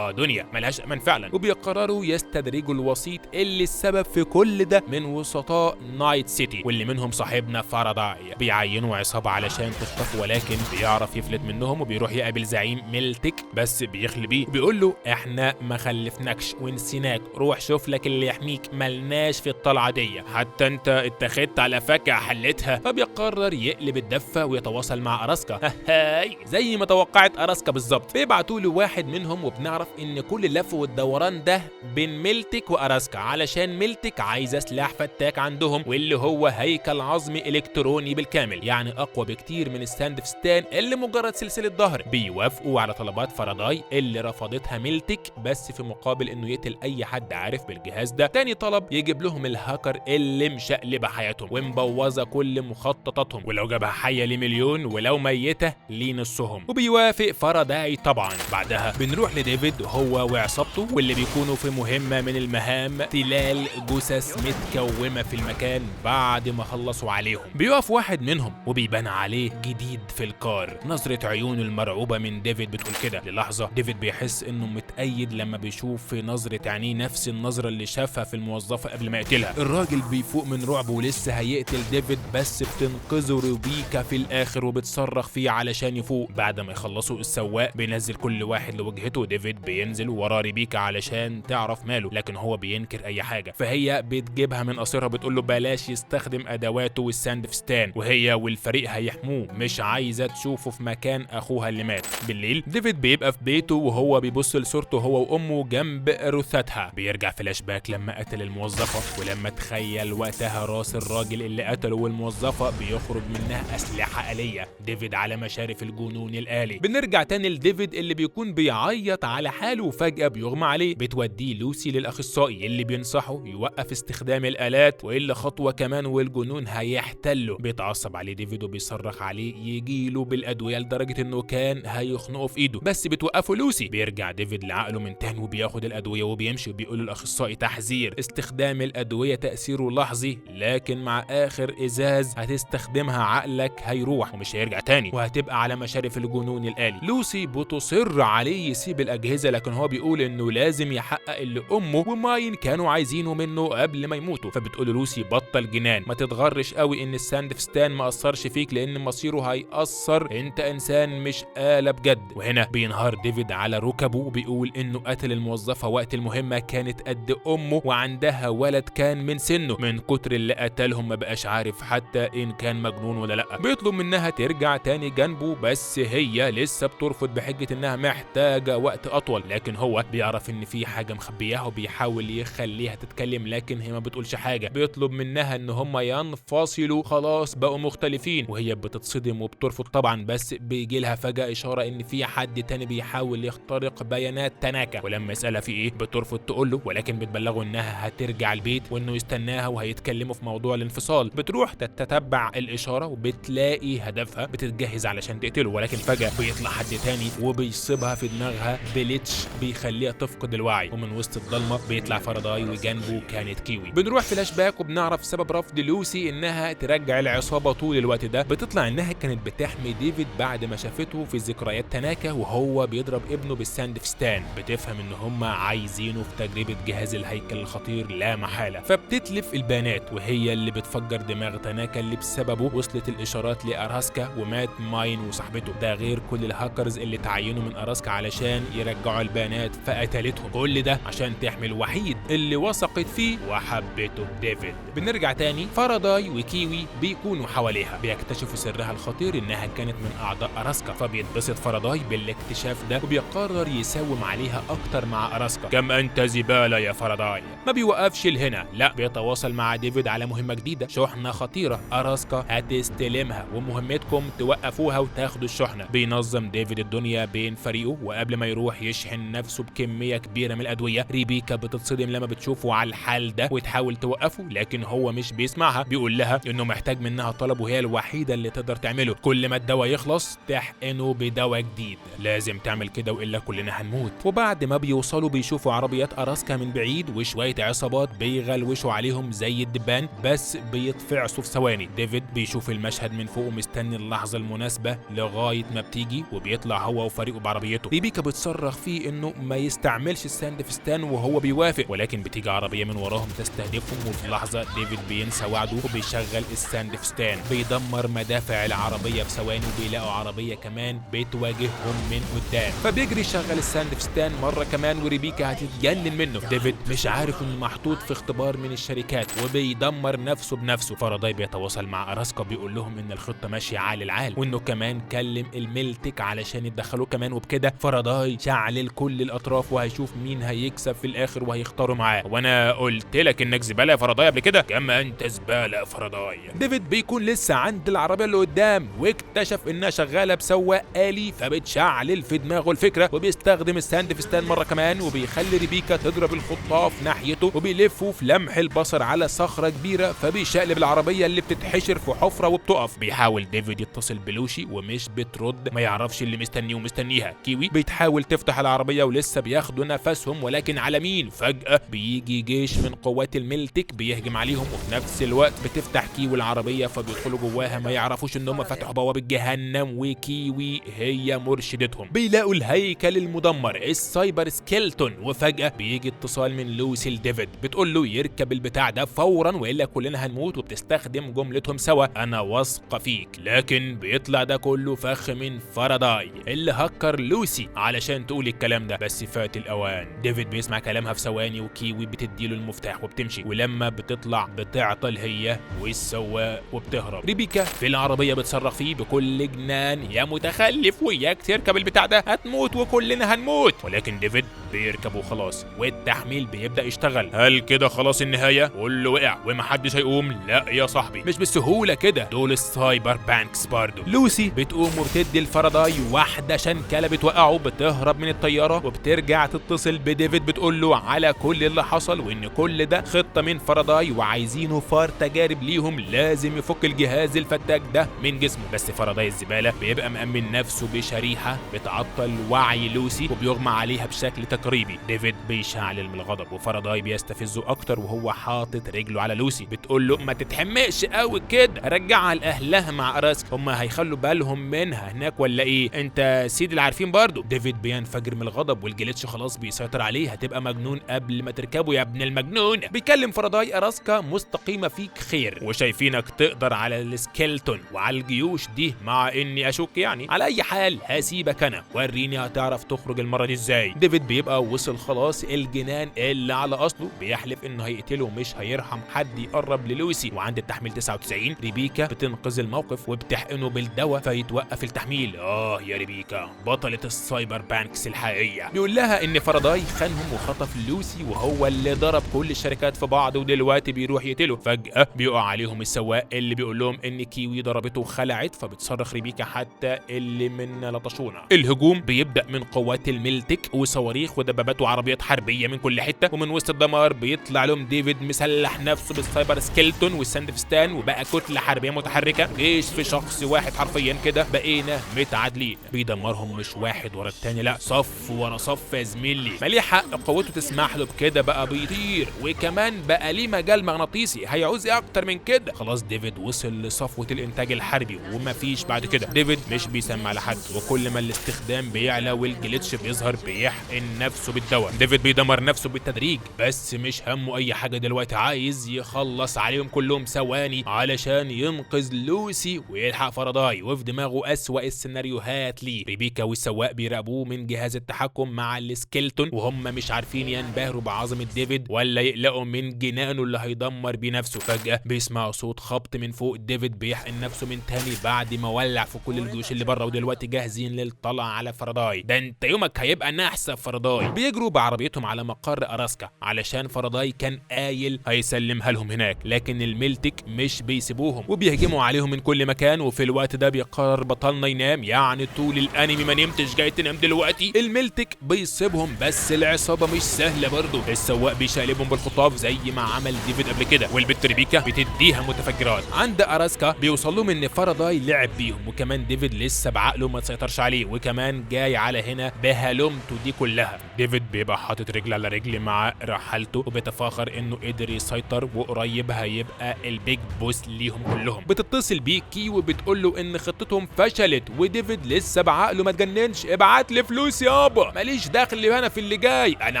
دنيا ملهاش امان فعلا. وبيقرروا يستدرجوا الوسيط اللي السبب في كل ده من وسطاء نايت سيتي، واللي منهم صاحبنا فاراداي. بيعينوا عصابة علشان تخطفه، ولكن بيعرف يفلت منهم وبيروح يقابل زعيم ميلتك بس بيخلي بيه بيقول له احنا ما خلفناكش ونسيناك، روح شوف لك اللي يحميك، ملناش في الطلعة دي، حتى انت اتخذت على فكه حلتها. فبيقرر يقلب الدفة ويتواصل مع اراسكا. هاي زي ما توقعت اراسكا بالظبط. بيبعتوا له واحد منهم، وبنعرف ان كل اللف والدوران ده بين ميلتك واراسكا علشان ميلتك عايزه سلاح فتاك عندهم، واللي هو هيكل عظمي الكتروني بالكامل، يعني اقوى بكتير من الساندفستان اللي مجرد سلسلة ظهر. بيوافقوا على طلبات فاراداي اللي رفضتها ميلتك، بس في مقابل انه يقتل اي حد عارف بالجهاز ده. تاني طلب يجيب لهم الهاكر اللي مشقلبه حياتهم ومبوظه كل مخططاتهم، ولو جابها حيه لمليون ولو ميته لنصهم، وبيوافق فاراداي طبعا. بعدها بنروح لديفيد هو وعصابته، واللي بيكونوا في مهمة من المهام تلال جثث متكومه في المكان بعد ما خلصوا عليهم. بيقف واحد منهم وبيبان عليه جديد في الكار، نظره عيونه المرعوبه من ديفيد بتقول كده. للحظة ديفيد بيحس انه متأيد لما بيشوف في نظره عينيه نفس النظرة اللي شافها في الموظفة قبل ما يقتلها. الراجل بيفوق من رعبه ولسه هيقتل ديفيد، بس بتنقذه روبيكا في الاخر وبتصرخ فيه علشان يفوق. بعد ما يخلصوا السواق بينزل كل واحد لوجهته، ديفيد بينزل ورا ريبيكا علشان تعرف ماله، لكن هو بينكر اي حاجة، فهي بتجيبها من قصيرها بتقول له بلاش يستخدم ادواته والساندفستان، وهي والفريق هيحموه، مش عايزه تشوفه في مكان اخوها اللي مات. بالليل ديفيد بيبقى في بيته وهو بيبص لصورته هو وامه جنب رثتها. بيرجع فلاش باك لما قتل الموظفة، ولما تخيل وقتها راس الراجل اللي قتله والموظفه بيخرج منها اسلحة آلية. ديفيد على مشارف الجنون الآلي. بنرجع تاني لديفيد اللي بيكون بيعيط على حاله وفجأة بيغمى عليه. بتوديه لوسي للأخصائي اللي بينصحه يوقف استخدام الآلات، وإلا خطوة كمان والجنون هيحتله. بيتعصب عليه ديفيد وبيصرخ عليه يجيله بالأدوية لدرجة إنه كان هيخنقه في إيده، بس بتوقفه لوسي. بيرجع ديفيد لعقله من تاني وبياخد الأدوية وبيمشي، وبيقول للأخصائي تحذير، استخدام الأدوية تأثيره لحظي، لكن مع آخر إزاز هتستخدمها عقلك هيروح ومش هيرجع تاني، وهتبقى على مشارف الجنون الآلي. لوسي بتصر عليه يسيب الأجهزة، لكن هو بيقول إنه لازم يحقق اللي أمه وماين كانوا عايزينه منه قبل ما يموتوا. فبتقول لوسي بطل جنان، ما تتغرش قوي إن الساندفستان ما أثرش فيك، لأن مصيره هيأثر، أنت إنسان مش آلة بجد. وهنا بينهار ديفيد على ركبه وبيقول إنه قتل الموظفة وقت المهمة كانت قد أمه وعندها ولد كان من سنة، من كتر اللي قتلهم ما بقاش عارف حتى إن كان مجنون ولا لأ. بيطلب منها ترجع تاني جنبه، بس هي لسه بترفض بحجة إنها محتاجة وقت أطول، لكن هو بيعرف إن في حاجة مخبياها وبيحاول يخليها تتكلم، لكن هي ما بتقولش حاجة. بيطلب منها إن هما ينفصلوا، خلاص بقوا مختلفين، وهي بتتصدم وبترفض طبعا، بس بيجي لها فجأة إشارة إن في حد تاني بيحاول يخترق بيانات تاناكا، ولما يسألها في إيه بترفض تقول له، ولكن بتبلغه إنها هترجع البيت وإنه يستناها وهيتكلموا في موضوع الانفصال. بتروح تتتبع الإشارة وبتلاقي هدفها، بتتجهز علشان تقتله، ولكن فجأة بيطلع حد تاني وبيصيبها في دماغها بليتش بيخليها تفقد الوعي، ومن وسط الضلمة بيطلع فاراداي وجنبه كانت كيوي. بنروح فلاش باك وبنعرف سبب رفض لوسي انها ترجع العصابة طول الوقت ده. بتطلع انها كانت بتحمي ديفيد بعد ما شافته في ذكريات تاناكا وهو بيضرب ابنه بالساندفستان. بتفهم ان هم عايزينه في تجربة جهاز الهيكل الخطير لا محالة، فبتتلف البيانات وهي اللي بتفجر دماغ تاناكا اللي بسببه وصلت الاشارات لاراسكا ومات ماين وصاحبته، ده غير كل الهاكرز اللي تعينوا من اراسكا علشان يرجعوا البيانات فقتلتهم. كل ده عشان تحمي الوحيد اللي وثقت فيه وحبته ديفيد. بنرجع تاني فاراداي وكيوي بيكونوا حواليها، بيكتشفوا سرها الخطير انها كانت من اعضاء اراسكا، فبيتبسط فاراداي بالاكتشاف ده وبيقرر يساوم عليها اكتر مع اراسكا. كم انت زبالة يا فاراداي. ما بيوقفش لهنا، لا بيتواصل مع ديفيد على مهمة جديدة، شحنة خطيرة اراسكا هتستلمها ومهمتكم توقفوها وتاخدوا الشحنة. بينظم ديفيد الدنيا بين فريقه، وقبل ما يروح يشحن نفسه بكمية كبيرة من الأدوية. ريبيكا بتتصدم لما بتشوفه على الحال ده وتحاول توقفه، لكن هو مش بيسمعها، بيقول لها انه محتاج منها طلب وهي الوحيدة اللي تقدر تعمله، كل ما الدواء يخلص تحقنه بدواء جديد، لازم تعمل كده والا كلنا هنموت. وبعد ما بيوصلوا بيشوفوا عربيات اراسكا من بعيد وشوية عصابات بيغلوشوا عليهم زي الدبان، بس بيتفعصوا في ثواني. ديفيد بيشوف المشهد من فوق ومستني اللحظة المناسبة لغاية ما بتيجي، وبيطلع هو وفريقه بعربيته. ريبيكا بتصرخ فيه انه ما يستعملش الساندفستان وهو بيوافق، ولكن بتيجي عربية من وراهم تستهدفهم، وفي لحظة ديفيد بينسى وعده وبيشغل الساندفستان، بيدمر مدافع العربية في ثواني، وبيلاقوا عربية كمان بتواجههم من قدام، فبيجري يشغل الساندفستان مرة كمان وريبيكا هتتجنن منه. ديفيد مش عارف انه محطوط في اختبار من الشركات وبيدمر نفسه بنفسه. فاراداي بيتواصل مع اراسكا بيقول لهم ان الخطة ماشية عال العال، وانه كمان كلم الميلتك علشان يتدخلوا كمان، وبكده فاراداي شعلل كل الاطراف وهيشوف مين هيكسب في الاخر وهيختاروا معاه. وانا قلت لك انك زبالة يا فاراداي قبل كده، كما انت زبالة يا فاراداي. ديفيد بيكون لسه عند العربية اللي قدام واكتشف انها شغالة بسواق آلي، فبتشعلل في دماغه الفكرة وبيستخدم الساندفستان مرة كمان وبيخلي ريبيكا تضرب الخطاف ناحيته، وبيلفوا في لمح البصر على صخرة كبيرة فبيشقلب العربية اللي بتتحشر في حفره وبتقف. بيحاول ديفيد يتصل بلوشي ومش بترد، ما يعرفش اللي مستنيه ومستنيها. كيوي بتحاول تفتح العربية ولسه بياخدوا نفسهم، ولكن على مين؟ فجاة بيجي جيش من قوات الميلتك بيهجم عليهم، وفي نفس الوقت بتفتح كيوي العربية فبيدخلوا جواها، ما يعرفوش ان هم فتحوا بوابه جهنم وكيوي هي مرشدتهم. بيلاقوا الهيكل المدمر ال cyber skeleton، وفجاة بيجي اتصال من لوسي لديفيد بتقول له يركب البتاع ده فورا والا كلنا هنموت، وبتستخدم جملتهم سوا انا واثقة فيك. لكن بيطلع ده كله فخ من فاراداي اللي هكر لوسي علشان تقول الكلام ده، بس فات الاوان. ديفيد بيسمع كلامها في ثواني وكيوي بتديله المفتاح وبتمشي، ولما بتطلع بتعطل هي والسواق وبتهرب. ريبيكا في العربية بتصرخ فيه بكل جنان يا متخلف وياك تركب البتاع ده هتموت وكلنا هنموت، ولكن ديفيد بيركب وخلاص والتحميل بيبدا يشتغل. هل كده خلاص النهاية؟ كله وقع ومحدش هيقوم؟ لا يا صاحبي مش بالسهولة كده، دول ال cyberpunks برضه. لوسي بتقوم وبتدي الفاراداي واحدة شنكله بتوقعه، بتهرب من الطيارة وبترجع تتصل بديفيد بتقول له على كل اللي حصل وان كل ده خطه من فاراداي وعايزينه فار تجارب ليهم، لازم يفك الجهاز الفتاك ده من جسمه. بس فاراداي الزبالة بيبقى مأمن نفسه بشريحه بتعطل وعي لوسي وبيغمى عليها بشكل تقريبي. ديفيد بيشعلل من الغضب وفاراداي بيستفزه اكتر وهو حاطط رجله على لوسي، بتقول له ما تتحمقش قوي كده، رجعها لاهلها مع اراسكا، هم هيخلوا بالهم منها هناك ولا ايه؟ انت سيد العارفين برضو. ديفيد بينفجر من الغضب وال glitch خلاص بيسيطر عليه، هتبقى مجنون قبل ما تركبه يا ابن المجنون. بيكلم فاراداي اراسكا مستقيمة فيك خير وشايفينك تقدر على ال skeleton وعلى الجيوش دي، مع اني اشك يعني. على اي حال هسيبك انا، وريني هتعرف تخرج المرة دي ازاي. ديفيد بيبقى وصل خلاص الجنان اللي على اصله، بيحلف انه هيقتله ومش هيرحم حد يقرب للوسي. وعند التحميل 99 ريبيكا بتنقذ الموقف وبتحقنه بالدواء فيتوقف التحميل. يا ريبيكا بطلة ال cyberpunks الحقيقية. بيقول لها ان فاراداي خانهم وخطف لوسي وهو اللي ضرب كل الشركات في بعض ودلوقتي بيروح يقتله. فجأة بيقع عليهم السواق اللي بيقول لهم ان كيوي ضربته وخلعت، فبتصرخ ريبيكا حتى اللي من لطشونا. الهجوم بيبدأ من قوات الميلتك وصواريخ ودبابات وعربيات حربية من كل حتة، ومن وسط الدمار بيطلع لهم ديفيد مسلح نفسه بال cyber skeleton والساندفستان وبقى كتلة حربية متحركة، جيش في شخص واحد حرفيا كده، بقينا متعادلين. بيدمرهم مش واحد ورا التاني، لا صف ورا صف يا زميلي. ماليه حق قوته تسمح له بكده، بقى بيطير وكمان بقى ليه مجال مغناطيسي، هيعوز ايه اكتر من كده؟ خلاص ديفيد وصل لصفوة الانتاج الحربي ومفيش بعد كده. ديفيد مش بيسمع لحد، وكل ما الاستخدام بيعلى وال glitch بيظهر بيحقن نفسه بالدواء. ديفيد بيدمر نفسه بالتدريج بس مش همه اي حاجة دلوقتي، عايز يخلص عليهم كلهم ثواني علشان ينقذ لوسي ويلحق فاراداي، وفي دماغه اسوأ السيناريوهات ليه. ريبيكا والسواق بيراقبوه من جهاز التحكم مع ال skeleton وهم مش عارفين ينبهروا بعظمة ديفيد ولا يقلقوا من جنانه اللي هيدمر بيه نفسه. فجأة بيسمعوا صوت خبط من فوق، ديفيد بيحقن نفسه من تاني بعد ما ولع في كل الجيوش اللي بره، ودلوقتي جاهزين للطلع على فاراداي. ده انت يومك هيبقى نحس فاراداي. بيجروا بعربيتهم على مقر اراسكا علشان فاراداي كان قايل هيسلمها لهم هناك، لكن الميلتك مش بيسيبوهم وبيهجموا عليهم من كل مكان. وفي الوقت ده بيقرر بطلنا ينام، يعني طول الانمي ما نمتش جاي تنام دلوقتي. الميلتك بيصيبهم بس العصابة مش سهلة برضه، السواق بيشقلبهم بالخطاف زي ما عمل ديفيد قبل كده، والبت ريبيكا بتديها متفجرات. عند اراسكا بيوصل لهم ان فاراداي لعب بيهم، وكمان ديفيد لسه بعقله ما تسيطرش عليه، وكمان جاي على هنا بهلومته دي كلها. ديفيد بيبقى حاطط رجل على رجل مع رحالته وبيتفاخر انه قدر يسيطر وقريب هيبقى ال big boss ليهم كلهم. بتتصل بيه كي وبتقول له ان خطتهم فشلت وديفيد لسه بعقله ما تجننش، ابعت لي فلوس يابا، ماليش دخل انا في اللي جاي، انا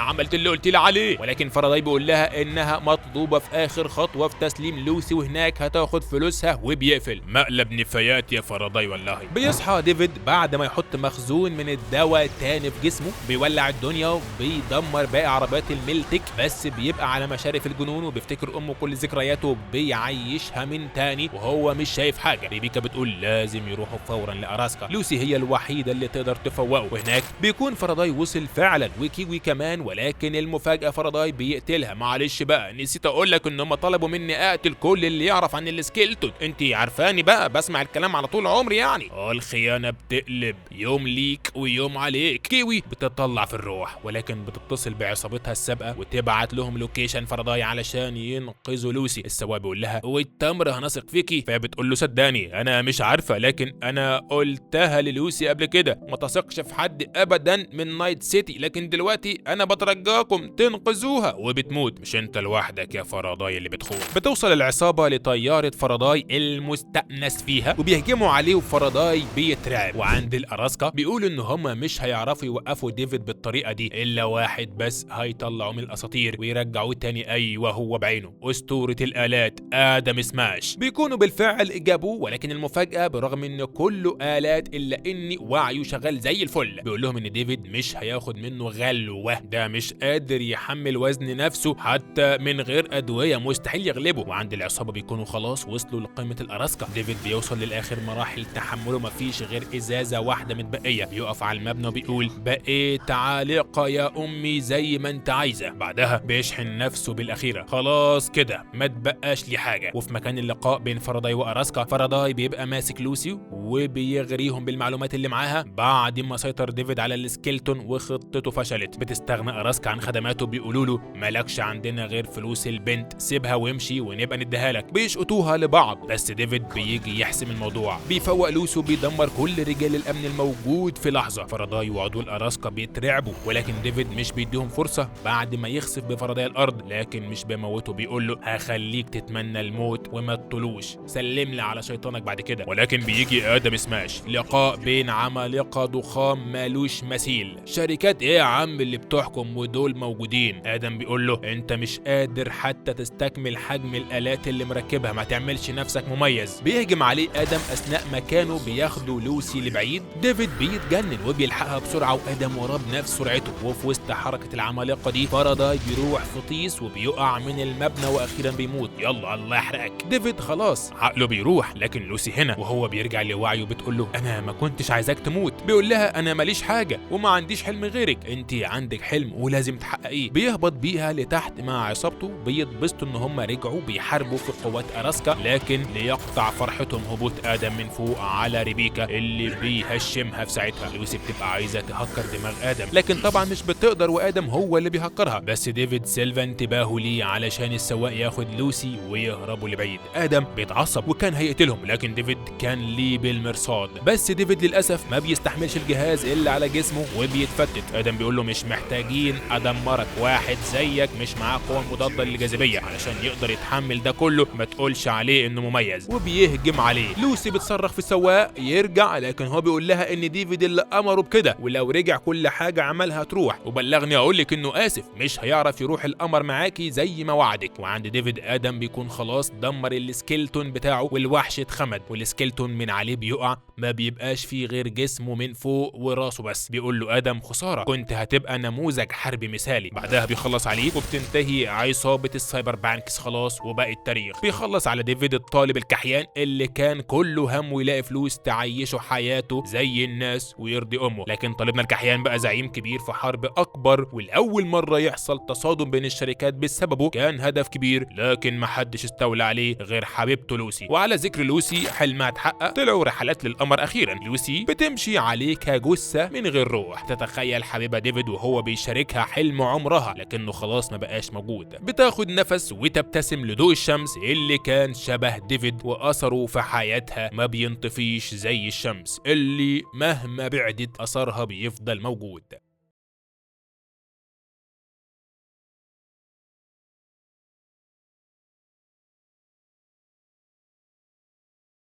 عملت اللي قلت لي عليه. ولكن فاراداي بيقول لها انها مطلوبه في اخر خطوة في تسليم لوسي وهناك هتاخد فلوسها، وبيقفل. مقلب نفايات يا فاراداي والله. بيصحى ديفيد بعد ما يحط مخدوع مخزون من الدواء تاني في جسمه، بيولع الدنيا وبيدمر باقي عربيات الميلتك، بس بيبقى على مشارف الجنون وبيفتكر امه كل ذكرياته بيعيشها من تاني وهو مش شايف حاجة. ريبيكا بتقول لازم يروحوا فورا لاراسكا، لوسي هي الوحيدة اللي تقدر تفوقه. وهناك بيكون فاراداي وصل فعلا وكيوي كمان، ولكن المفاجاة فاراداي بيقتلها. معلش بقى نسيت اقول لك ان هم طلبوا مني اقتل كل اللي يعرف عن ال skeleton، انت عارفاني بقى بسمع الكلام على طول عمري يعني. الخيانة بتقلب يوم ليك ويوم عليك. كيوي بتطلع في الروح، ولكن بتتصل بعصابتها السابقة وتبعت لهم location فاراداي علشان ينقذوا لوسي. السواق بيقول لها والتمر هنثق فيكي، فبتقول له صدقني انا مش عارفه، لكن انا قلتها للوسي قبل كده ما تثقش في حد ابدا من نايت سيتي، لكن دلوقتي انا بترجاكم تنقذوها. وبتموت. مش انت لوحدك يا فاراداي اللي بتخون. بتوصل العصابة لطياره فاراداي المستأنس فيها وبيهجموا عليه، وفاراداي بيترعب. وعند الاراسكا بيقولوا ان هم مش هيعرفوا يوقفوا ديفيد بالطريقة دي الا واحد بس هيطلعوه من الاساطير ويرجعوه تاني، ايوه هو بعينه اسطورة الالات ادم سماش. بيكونوا بالفعل جابوه، ولكن المفاجاة برغم ان كله الات الا ان وعيه شغال زي الفل. بيقول لهم ان ديفيد مش هياخد منه غلوه، ده مش قادر يحمل وزن نفسه حتى من غير ادوية، مستحيل يغلبه. وعند العصابة بيكونوا خلاص وصلوا لقمة الاراسكا. ديفيد بيوصل للاخر مراحل تحمله، مفيش غير ازازة واحدة متبقيه. بيقف على المبنى وبيقول بقيت عالقة يا امي زي ما انت عايزه. بعدها بيشحن نفسه بالاخيره، خلاص كده ما تبقاش لي حاجة. وفي مكان اللقاء بين فاراداي واراسكا، فاراداي بيبقى ماسك لوسي وبيغريهم بالمعلومات اللي معاها. بعد ما سيطر ديفيد على ال skeleton وخطته فشلت، بتستغنى اراسكا عن خدماته، بيقولوا له مالكش عندنا غير فلوس البنت، سيبها وامشي ونبقى نديها لك. بيشقطوها لبعض، بس ديفيد بيجي يحسم الموضوع، بيفوق لوسي وبيدمر كل رجال الامن الموجود في لحظة. فاراداي وعدول اراسكا بيترعبوا، ولكن ديفيد مش بيديهم فرصة. بعد ما يخسف بفاراداي الارض لكن مش بيموته، بيقول له هخليك تتمنى الموت وما تطلوش، سلم لي على شيطانك بعد كده. ولكن بيجي ادم سماش، لقاء بين عمالقة ضخام مالوش مثيل. شركات ايه يا عم اللي بتحكم ودول موجودين؟ ادم بيقول له انت مش قادر حتى تستكمل حجم الالات اللي مركبها، ما تعملش نفسك مميز. بيهجم عليه ادم اثناء ما كانوا بياخدوا لوسي لبعيد. ديفيد بيتجنن وبيلحقها بسرعة، وادم وراه بنفس سرعته. وفي وسط حركة العمالقة دي فاراداي بيروح في طيس وبيقع من المبنى واخيرا بيموت. يلا الله يحرقك. ديفيد خلاص عقله بيروح، لكن لوسي هنا وهو بيرجع لوعيه بتقول له انا ما كنتش عايزاك تموت. بيقول لها انا ماليش حاجة وما عنديش حلم غيرك، انت عندك حلم ولازم تحققيه. بيهبط بيها لتحت مع عصابته، بيتبسطوا ان هم رجعوا بيحاربوا في قوات اراسكا، لكن ليقطع فرحتهم هبوط ادم من فوق على ريبيكا اللي بيهشمها في ساعتها. لوسي بتبقى عايزه تهكر دماغ ادم، لكن طبعا مش بتقدر، وادم هو اللي بيهكرها. بس ديفيد سيلفا انتباهه ليه علشان السواق ياخد لوسي ويهربوا لبعيد. ادم بيتعصب وكان هيقتلهم، لكن ديفيد كان ليه بالمرصاد. بس ديفيد للاسف ما بيستحملش الجهاز اللي على جسمه وبيتفتت. ادم بيقول له مش محتاجين ادمرك، واحد زيك مش معاه قوة مضادة للجاذبيه علشان يقدر يتحمل ده كله، ما تقولش عليه انه مميز. وبيهجم عليه. لوسي بتصرخ في السواق يرجع، لكن هو بيقول لها ان ديفيد اللي امره بكده، ولو رجع كل حاجة عملها تروح، وبلغني اقول لك انه اسف مش هيعرف يروح القمر معاكي زي ما وعدك. وعند ديفيد ادم بيكون خلاص دمر ال skeleton بتاعه والوحش اتخمد، وال skeleton من عليه بيقع، ما بيبقاش فيه غير جسمه من فوق وراسه بس. بيقول له ادم خسارة، كنت هتبقى نموذج حربي مثالي. بعدها بيخلص عليه وبتنتهي عصابة ال cyberpunks خلاص وباقي التاريخ. بيخلص على ديفيد الطالب الكحيان اللي كان كله همه يلاقي فلوس تعيشه حياته زي الناس ويرضي امه، لكن طالبنا الكحيان بقى زعيم كبير في حرب اكبر، والاول مرة يحصل تصادم بين الشركات بسببه. كان هدف كبير لكن محدش استولى عليه غير حبيبته لوسي. وعلى ذكر لوسي حلمها اتحقق، طلعوا رحلات للقمر اخيرا. لوسي بتمشي عليه كجثه من غير روح، تتخيل حبيبها ديفيد وهو بيشاركها حلم عمرها، لكنه خلاص ما بقاش موجود. بتاخد نفس وتبتسم لضوء الشمس اللي كان شبه ديفيد، واثره في حياتها ما بينطفيش زي الشمس اللي مهما بعدت اثرها بيفضل موجود.